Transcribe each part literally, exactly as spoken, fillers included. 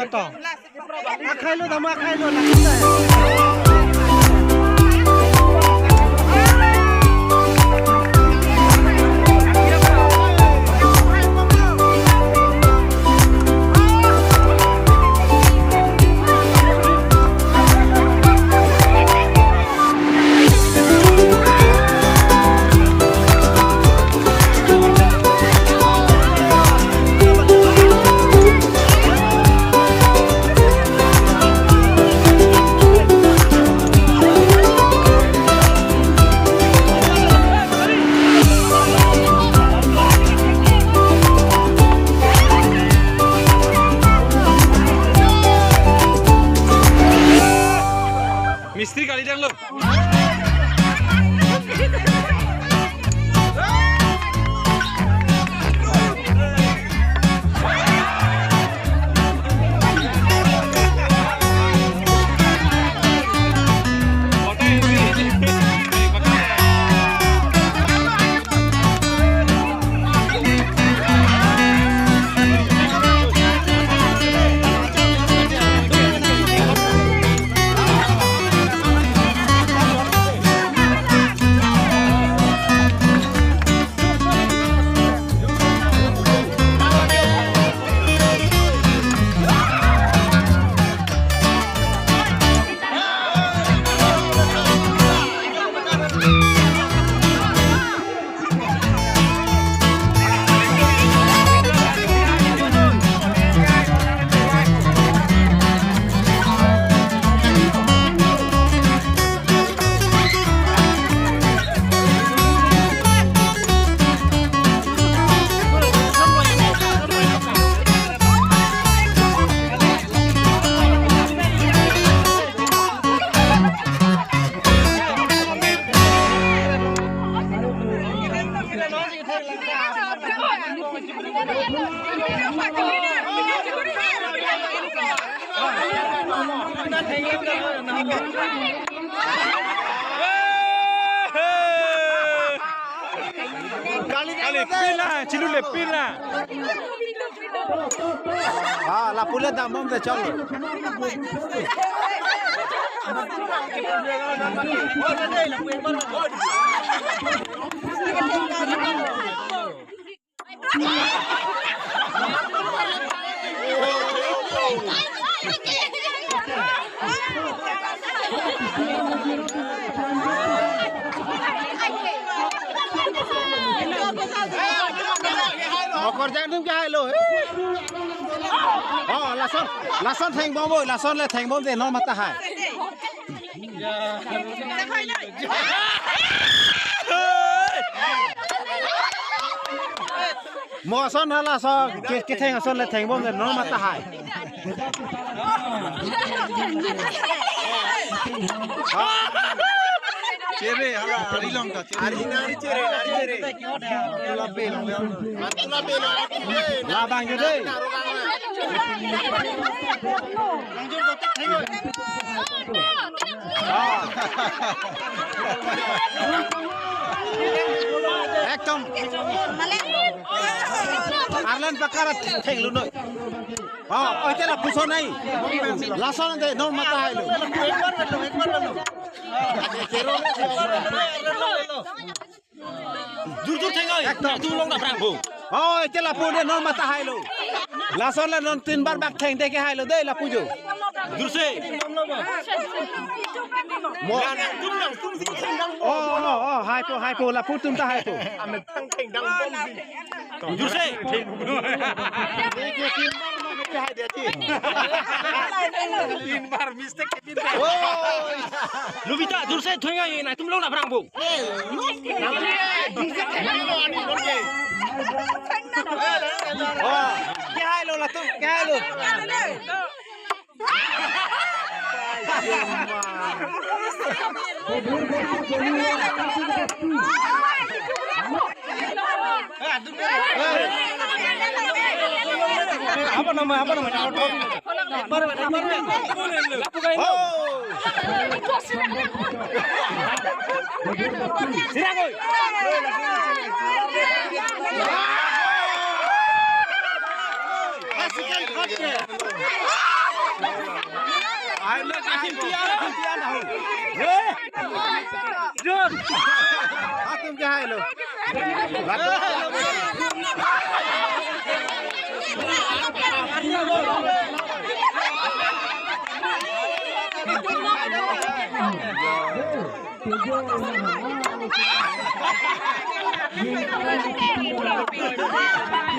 To. Akhai lo, dama akhai lo, lakukan. Mistri kali dang lo. Kali, kali, pila, chilu le pila. Ah, lapu le dambom de chong. Okorjang atum ke hai lo. Oh, lason, lason thengbom bo, lason le thengbom de non mata hai. Mo ason hala so, ke, ketheng ason le thengbom de non mata hai. Chere, hala, ari long ta, chere. Ari na, ari chere, ari chere. Labang jo dei. Ekdom. Arlen pakar thenglu noi. Oh, oh, ite lapuson nai. Lason de non mata hai lo. Dur dur theng oi. Ekdom. Nangtum long daphrang bo. Oh, ite lapu de non mata hai lo. Lason le non tin bar bak theng de ke hai lo dei lapu jo. Dur se. Mo. Nangtum nangtum si thengdang. Oh, oh, oh, hai po, hai po, lapu atum ta hai po. Ame thang thengdang bom si. Dur se. Tin bar mistake. Lubita, dur se thoi ngai, nangtum long daphrang bo. Oh, ke hai lo latum, ke hai lo. Apa nama, apa nama?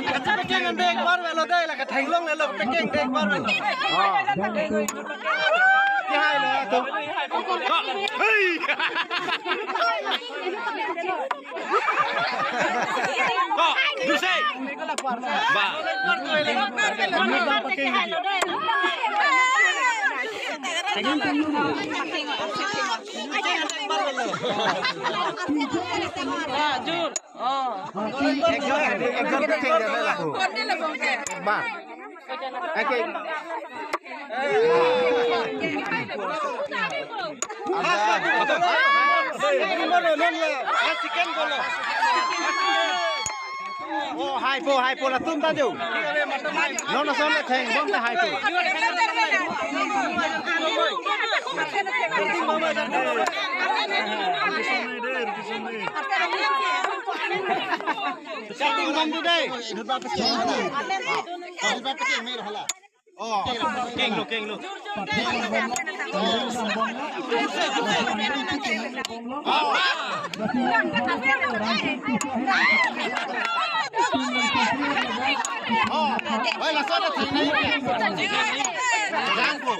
Kachepekeng ande ekbar velo dei, la katheklong lelo, pekeng ande ekbar velo. Kihai lo atum. Hey! Kok, jurse. Ba. Jur. Oh. Ekjon, ekjon pekeng dei la ko. Ba. Eke. Oh, haipo, haipo, latum ta do. Non ason le thengbom ta haipo. Chatting bom tu dei. Oh, keng lo, keng lo. Oh, oi, laso ada thang nai. Jangko.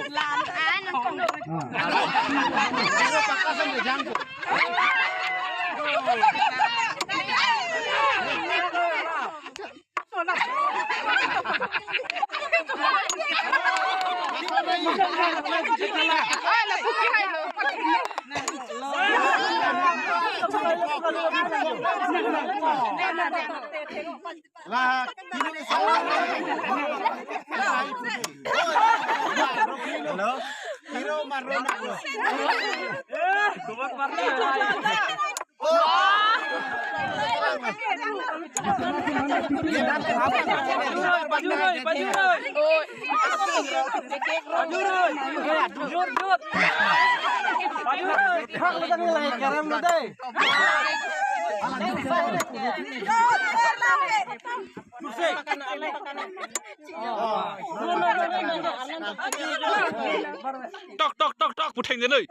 Jangko. Hello. Hero Marlon. Tok, tok, tok, tok, pu thengdun noi.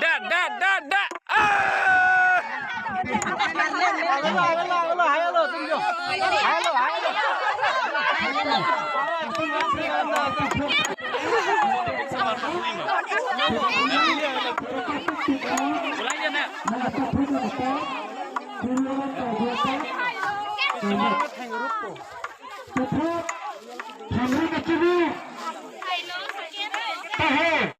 Da, da, da, da. Ah!